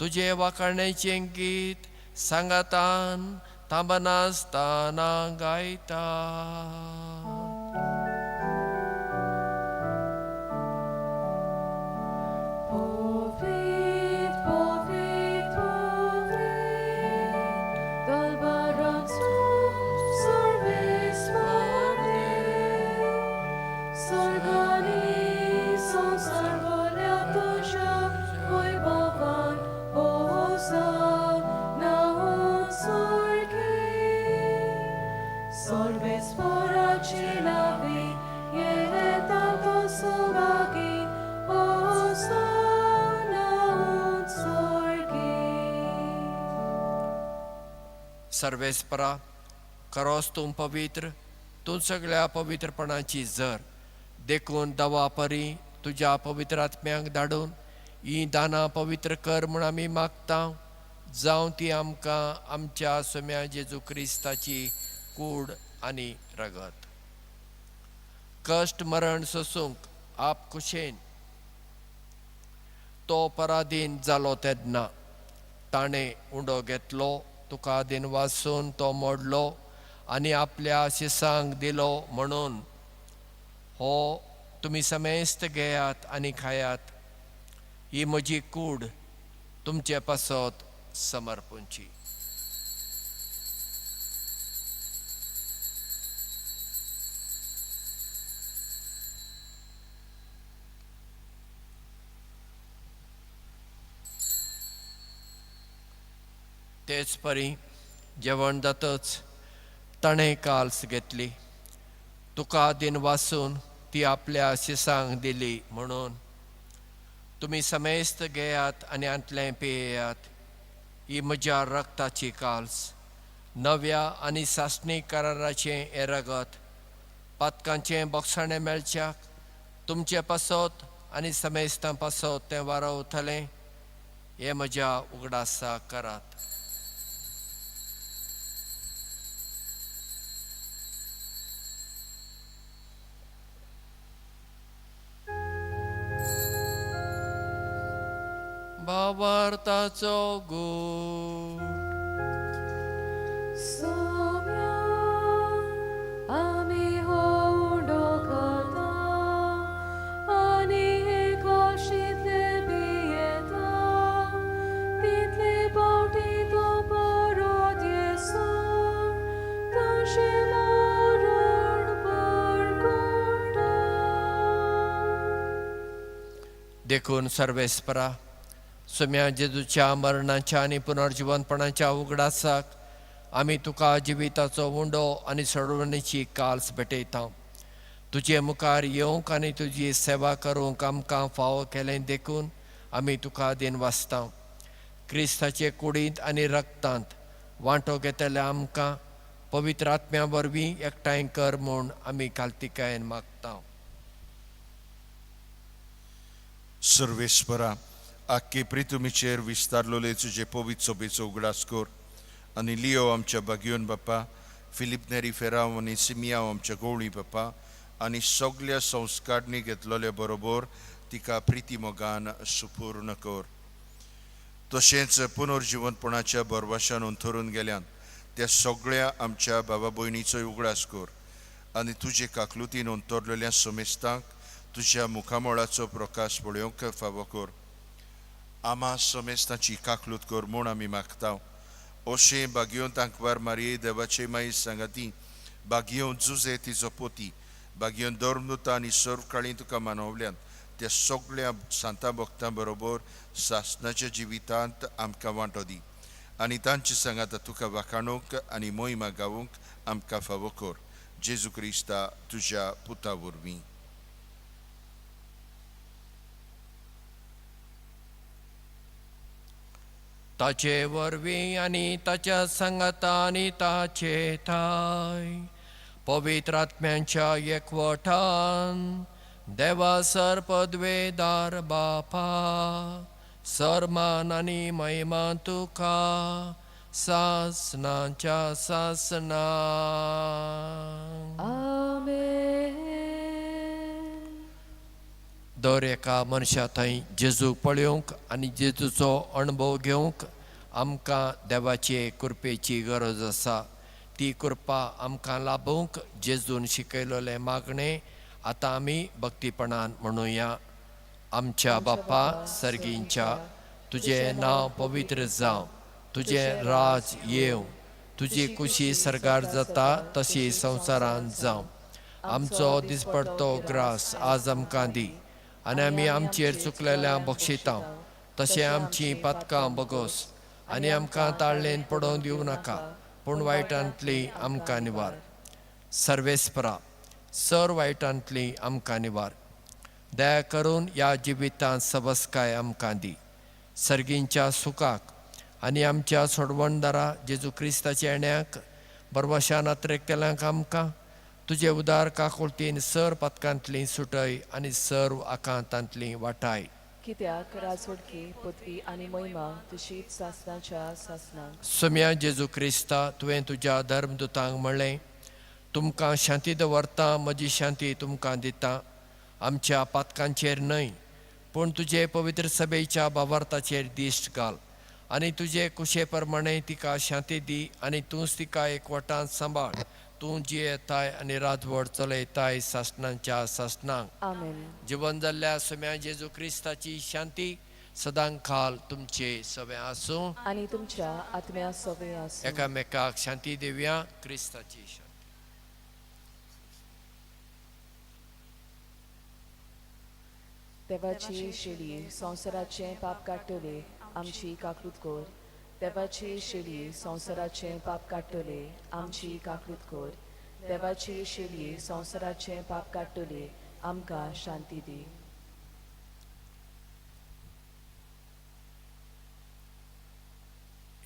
तुजे वाखाणेचें गीत सांगातान थांबनासतना गायता. Povit, povit, povit, dalbarancu sorvesmane, sorgani sonsar volea tuja, voi bavan hosanna un sorghi, sorbes foraci सर्वेस्परा, खरोच तूं पवित्र, तूं सगळ्या पवित्रपणाची जर, देखून दवा परी तुज्या पवित्र आत्म्यांक धाडून ही दानां पवित्र कर म्हूण आमी मागता, जावं ती आमकां आमच्या सोम्या जेजू क्रिस्ताची कूड आनी रगत। कश्ट मरण सोसूंक आप कुशेन तो पराधीन जालो तेन्ना ताणें उंडो घेतलो, तुका दिन वासून तो मोडलो आनी आपल्या शिसांक दिलो म्हणून हो तुमी समेस्त घेयात आनी खायात, ही म्हजी कूड तुमचे पासत समर्पूंची। तेच परी जेवण जातच ताणें काल्स घेतली, तुका दिन वासून ती आपल्या शिसांक दिली म्हणून तुमी समेस्त घेयात आनी आंतलें पियेयात, ही म्हज्या रक्ताची काल्स, नव्या आनी सासणी कराराचें हें रगत, पातकांचें बोगसाणें मेळच्याक तुमचे पासत आनी समेस्तां पासत तें वारवतलें, हें म्हज्या उगडासा करात। भावार्थाचो गूण। सोम्या आमी हो उंडो खाता आनी हे काशींतले पियेता, तितले पावटी तो परत येसून तशें मरण परगुटा। देखून सर्वेस्परा, सोम्या जेजूच्या मरणाच्या आनी पुनर्जिवनपणाच्या उगडासाक आमी तुका जिविताचो उंडो आनी सोडवणेची काल्स भेटयता। तुजे मुखार येवंक आनी तुजी सेवा करूंक आमकां फावो केलें देखून आमी तुका दिन वाचता। क्रिस्ताचे कुडींत आनी रक्तांत वांटो घेतल्या आमकां पवित्र आत्म्या वरवीं एकठांय कर म्हूण आमी कालतिकायेन मागता। सर्वेस्परा, आख्खे प्रितुमीचेर विस्तारलोले तुजे पवित्र सोबेचो उगडास कर आनी लियो आमच्या बागियोन बाप्पा, फिलीप नेरी फेराव आनी सिमियाव आमच्या गवळी बाप्पा आनी सगल्या संस्कारणी घेतलोले बरोबर तिका प्रिती मोगान सुपूर्ण कर। तशेंच पुनर्जिवनपणाच्या बरवाशान अंथरून गेल्यान त्या सगळ्या आमच्या बाबा भयणीचोय उगडास कर आनी तुजे काकलुतीन अंतरलेल्या समेस्तांक तुज्या मुखामळाचो प्रकाश पळोवंक फावो कर। आमा समेस्तांची काकलूत कर म्हूण आमी मागता। अशें बागियोन तांकवार मारये देवाचे माई सांगाती, बागियोन जुजे तिचो पोती, बागियोन धर्मदूता आनी सर्वकाळी तुका मानवल्यान त्या सगळ्या सांता भक्तां बरोबर सासनाच्या जिवितांत आमकां वांटो दी आनी तांचे सांगाता तुका वाखाणूंक आनी मोहिमा गावूंक आमकां फावो कर। जेजू क्रिस्ता तुज्या पुता वरवीं। ताचे वरवीं आनी ताच्या सांगाता आनी ताचे ठाय पवित्र आत्म्यांच्या एकवटान देवा सर पदवेदार बापा, सरमान आनी महिमा तुका सासनाच्या सासना। आमेन। दर एका मनशा थंय जेजूक पळोवंक आनी जेजूचो अणभव घेवंक आमकां देवाचे कृपेची गरज आसा। ती कृपा आमकां लाभूंक जेजून शिकयलोलें मागणें आतां आमी भक्तीपणान म्हणुया। आमच्या बापा सर्गींच्या, तुजें नांव पवित्र जावं, तुजें राज येवं, तुजी कुशी सर्गार जाता तशी संवसारांत जावं। आमचो दिसपडतो ग्रास आज आमकां दी आनी आमी आमचेर चुकलेल्या बक्षिता तशें आमचीं पातकां बगोस आनी आमकां ताळ्ळेन पडोवन दिवं नाका, पूण वायटांतली आमकां निवार। सर्वेस्परा, सर वायटांतली आमकां निवार। दया करून ह्या जिवितांत सबसकाय आमकां दी। सर्गींच्या सुखाक आनी आमच्या सोडवणदारा जेजू क्रिस्ताच्या येण्याक बरवशान अत्रेकतल्यांक आमकां तुजे उदार काकुळतीन सर पातकांतली सुटय आनी सर्व आकांतांतली वाटाय. कित्याक राजवटकी पदवी आनी महिमा तुजीच सासनाच्या सासनाक. सोम्या जेजू क्रिस्ता, तुवें तुज्या धर्मदुतांक म्हणलें, तुमकां शांती दवरता, म्हजी शांती तुमकां दिता. आमच्या पातकांचेर न्हय पूण तुजे पवित्र सभेच्या बावार्थाचेर दिश्ट घाल आनी तुजे कुशे प्रमाणे तिका शांती दी आनी तूंच तिका एकवटान सांबाळ. तूं जियेताय आनी राजवट चलयताय सासणांच्या सासणांक. आमेन. जिवन जाल्ल्या सोम्या जेजू क्रिस्ताची शांती सदांकाल तुमचे सगळें आसूं आनी तुमच्या आत्म्या सगळें आसूं. एकामेकाक शांती दिवया. क्रिस्ताची शांती. देवाची शेळी संवसाराचें पाप काडटले, आमची काकूत कर. देवाची शेळी संवसाराचें पाप काडटले, आमची काकूत कर. देवाची शेळी संवसाराचें पाप काडटले, आमकां शांती दी.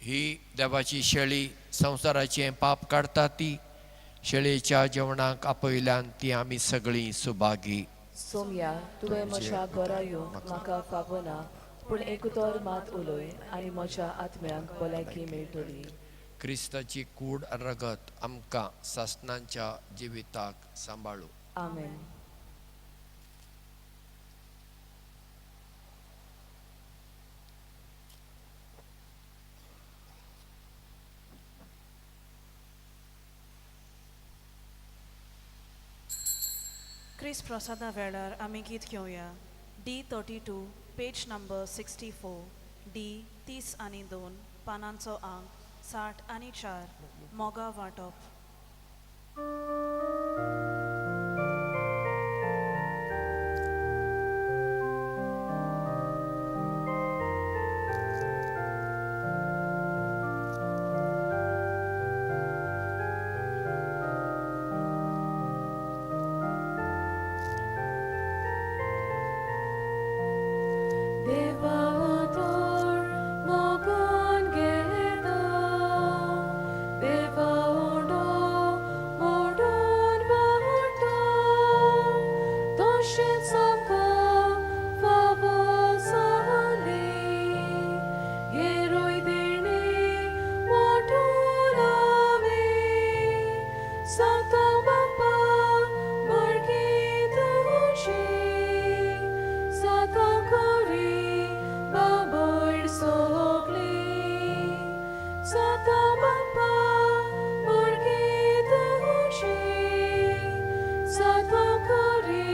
ही देवाची शेळी संवसाराचें पाप काडटा ती शेळयेच्या जेवणाक आपयल्यान ती आमी सगळीं सुभागी. सोम्या, तुवें म्हज्या घरा येवंक म्हाका फावना, पूण एक उतर मात उलय आनी म्हज्या आत्म्याक भलायकी मेळटली. क्रिस्ताची कूड आनी रगत आमकां सासणांच्या जिविताक सांबाळू. आमेन. क्रिस प्रसादा वेळार आमी गीत घेवया. D 32, page number 64. D 32, पानांचो आंक 64, मोगा वांटप. देवा तोर मोगान घेता, देवा उडो मोडून वाटा, तशेंच आमकां फावो जाली, हेरूय देणी वांटून आमी, सांगता बापा भुरगीं तुजी, साता कोरी बाबोर सोगली, साता बापा भुरगीं तुजी, साता कोरी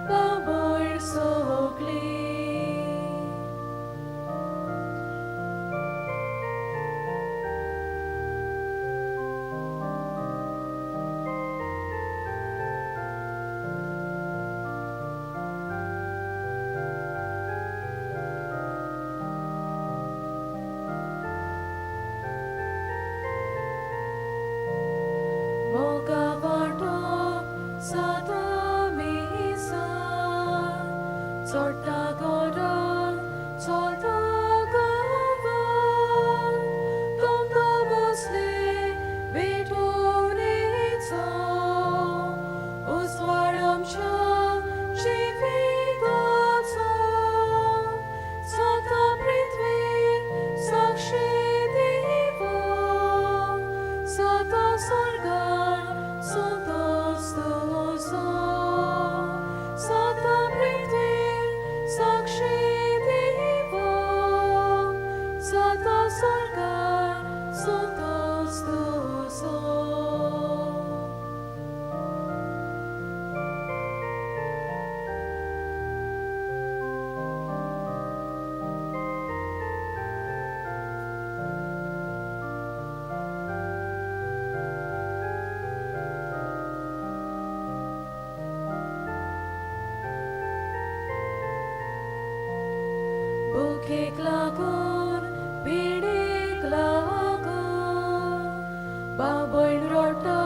बाबोर सोगली. मोगा वांटो सदां मिसा, चडटा घरान चलता गांवान, तुमकां बसले भेटवणेचो उजवाड आमच्या जिविताचो, सदां पृथ्वीर साक्षी दिवो, सदां स्वर्गार संतोष तुजो, सदां पृथ्वीर साक्षी दिवो, सदां स्वर्गार संतोष तुजो. भुकेक लागून पिडेक लागून बाबयण रोटा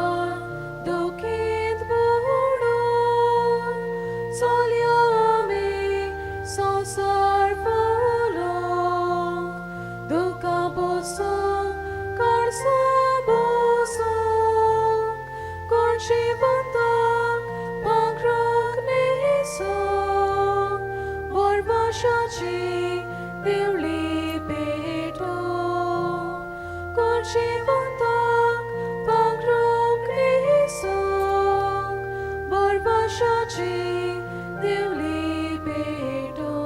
दुखीत बुडून चलया आमी संवसार फुलोवंक दुकां. देवली पेटो कोशिवंताक पांगरूंक न्हेसूंक बरवाशाची देवली पेटो.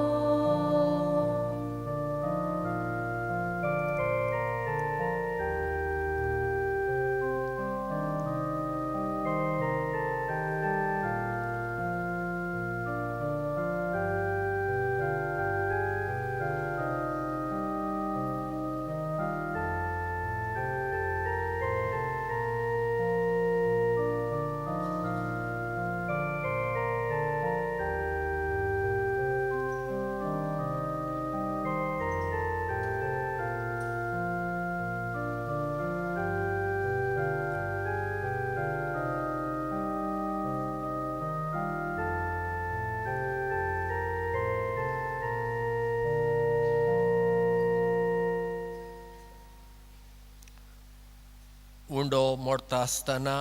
उंडो मोडता आसतना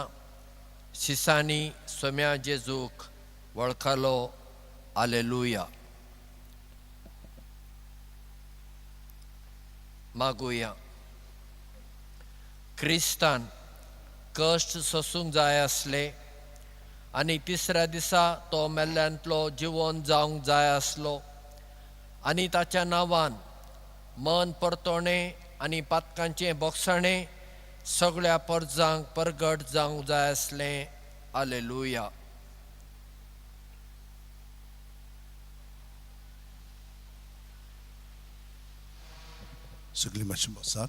शिसांनी सोम्या जेजूक वळखलो. आलेलुया. मागुया. क्रिस्तान कश्ट सोसूंक जाय आसले आनी तिसऱ्या दिसा तो मेल्ल्यांतलो जिवन जावंक जाय आसलो आनी ताच्या नांवान मन परतोणें आनी पातकांचें बोगसाणें सगळ्या परजांक परगट जावंक जाय आसलें. आलेलुया. सगळीं मातशीं बसात.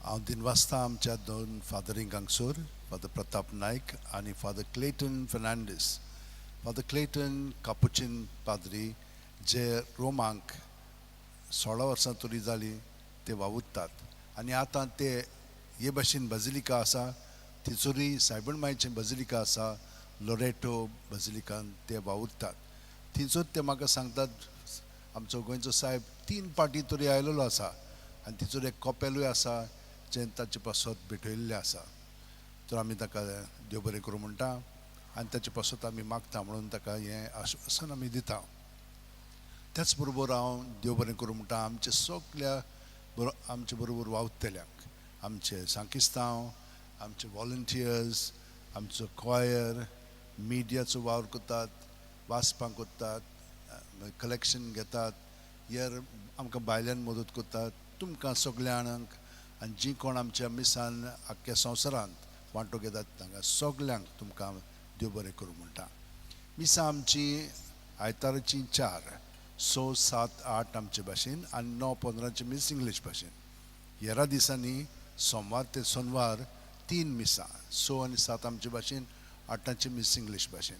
हांव दिनवासता आमच्या दोन फादरींक हांगसर, फादर प्रताप नायक आनी father Clayton Fernandes. Father Clayton Capuchin पाद्री जे रोमांक 16 वर्सां तरी जालीं ते वावुरतात आनी आतां ते हे भाशेन बजिलिका आसा थंयसरूय सायबण मायचें बजिलिका आसा लोरेटो बजिलिकान ते वावुरतात. थंयसर ते म्हाका सांगतात आमचो गोंयचो सायब 3 पाटी तरी आयलेलो आसा आनी थंयसर एक कपेलूय आसा जें ताचे पासत भेटयल्लें आसा. तर आमी ताका देव बरें करूं म्हणटा आनी ताचे पासत आमी मागता म्हणून ताका हें आश्वासन आमी दिता. त्याच बरोबर हांव देव बरें करूं म्हणटा आमचे सगल्या आमचे बरोबर वावुरतल्यांक, आमचे सांकिस्तांव, आमचे वॉलंटियर्स, आमचो क्वायर, मिडियाचो वावर करतात, वाचपां करतात, कलेक्शन घेतात, हेर आमकां भायल्यान मदत करतात. तुमकां सगल्या जाणांक आनी जीं कोण आमच्या मिसान आख्ख्या संवसारांत वांटो घेतात तांकां सगल्यांक तुमकां देव बरें करूं म्हणटा. मिसां आमची आयताराचीं 4, 6, 7, 8 आमचे भाशेन आनी 9, 15 मीस इंग्लीश भाशेन. हेरा दिसांनी सोमवार ते सोनवार 3 मिसां, 6 आनी 7 आमचे भाशेन, 8 मीस इंग्लीश भाशेन.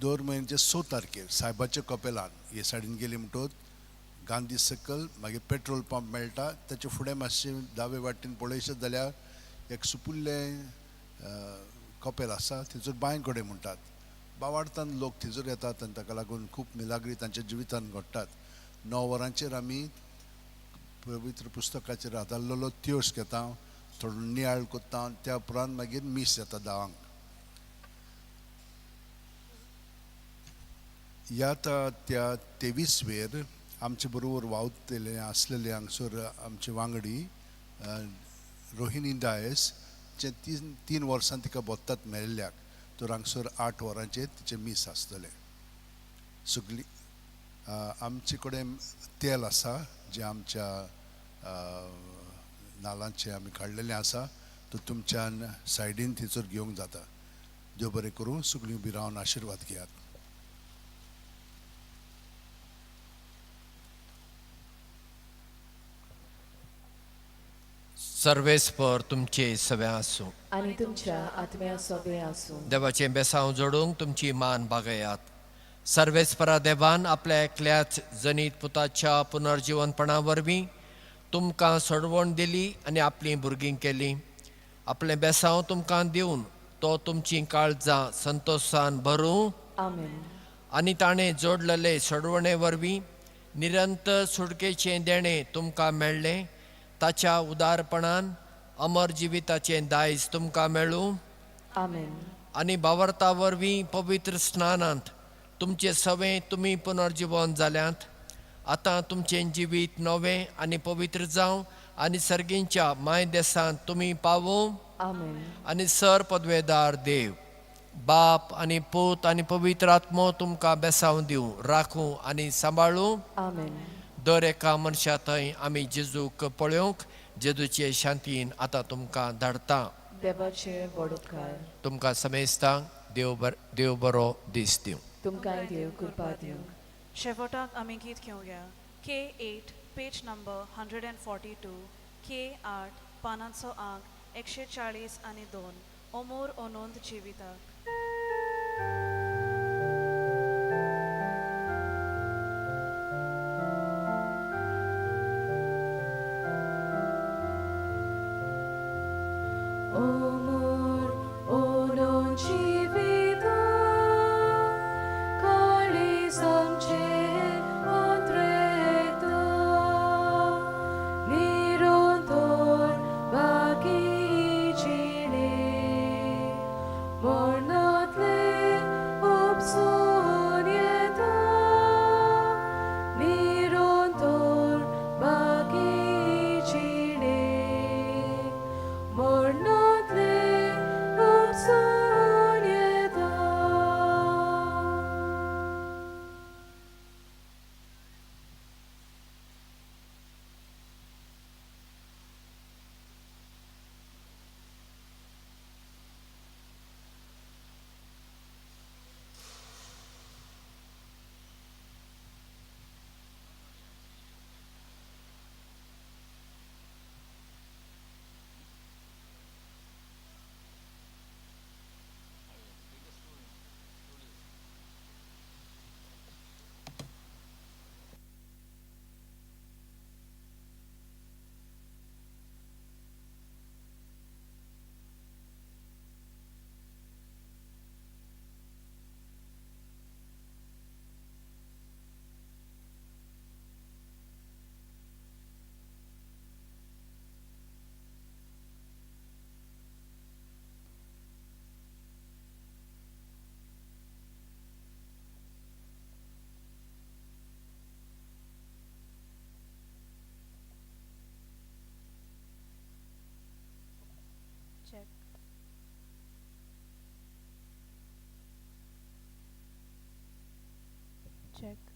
दर म्हयन्याचे 6 तारखेर सायबाच्या कपेलान हे सायडीन गेली म्हणटकच गांधी सर्कल मागीर पेट्रोल पंप मेळटा ताचे फुडें मातशें दावे वाटेन पळयशें जाल्यार एक सुपुल्लें कपेल आसा थंयसर बांय कडेन म्हणटात. बावाडतान लोक थंयसर येतात आनी ताका लागून खूब मिलाग्री तांच्या जिवितान घडटात. 9 वरांचेर आमी पवित्र पुस्तकाचेर आदारलेलो त्योस घेता, थोडो नियाळ करता, त्या उपरांत मागीर मीस येता 10. ह्या त्या 23 वेर आमचे बरोबर वावुरतले आसलेले हांगसर आमचे वांगडी रोहिणी डायस जे 3 वर्सां तिका बोत्तात मेळिल्ल्याक, तर हांगसर 8 वरांचेर तिचें मीस आसतलें. सगळी आमचे कडेन तेल आसा जें आमच्या नालांचें आमी काडलेलें आसा, तर तुमच्यान सायडीन थंयसर घेवंक जाता. देव बरें करूं. सगळीं उबी रावन आशिर्वाद घेयात. सर्वेस्पर तुमचे सगळे आसूं आनी तुमच्या आत्म्या सोबे आसूं. देवाचें बेसांव जोडूंक तुमची मान बागयात. सर्वेस्परा देवान आपल्या एकल्याच जनीत पुताच्या पुनर्जिवनपणा वरवीं तुमकां सोडवण दिली आनी आपलीं भुरगीं केलीं. आपलें बेसांव तुमकां दिवन तो तुमचीं काळजां संतोशान भरूं. आमेन. आनी ताणें जोडलेले सोडवणे वरवीं निरंतर सुटकेचें देणें तुमकां मेळ्ळें. ताच्या उदारपणान अमर जिविताचें दायज तुमकां मेळूं. आमेन. आनी बावर्ता वरवीं पवित्र स्नानांत तुमचे सवें तुमी पुनर्जिवन जाल्यात. आतां तुमचें जिवीत नवें आनी पवित्र जावं आनी सर्गींच्या माय देसांत तुमी पावूं. आमेन. आनी सर पदवेदार देव बाप आनी पूत आनी पवित्र आत्मो तुमकां बेसांव दिवं, राखूं आनी सांबाळूं. आमेन. दर एका मनशा थंय आमी जेजूक पळोवंक जेजूचे शांतीन आतां तुमकां धाडटा. देवाचे व्हड उपकार. तुमकां समेस्तांक देव बरो दीस दिवं. तुमकांय देव कृपा दिवं. शेवटाक आमी गीत घेवया K8 page number 142, K8 पानांचो आंक 142 अमोर अनंत जिविताक. अमर अनंत जिविता काळीज आमचें अंतरेता निरंतर बाकी जिणे मरणांतलें उपसून येता निरंतर बाकी जिणे मरणांतलें उपसून येता. Check. Check.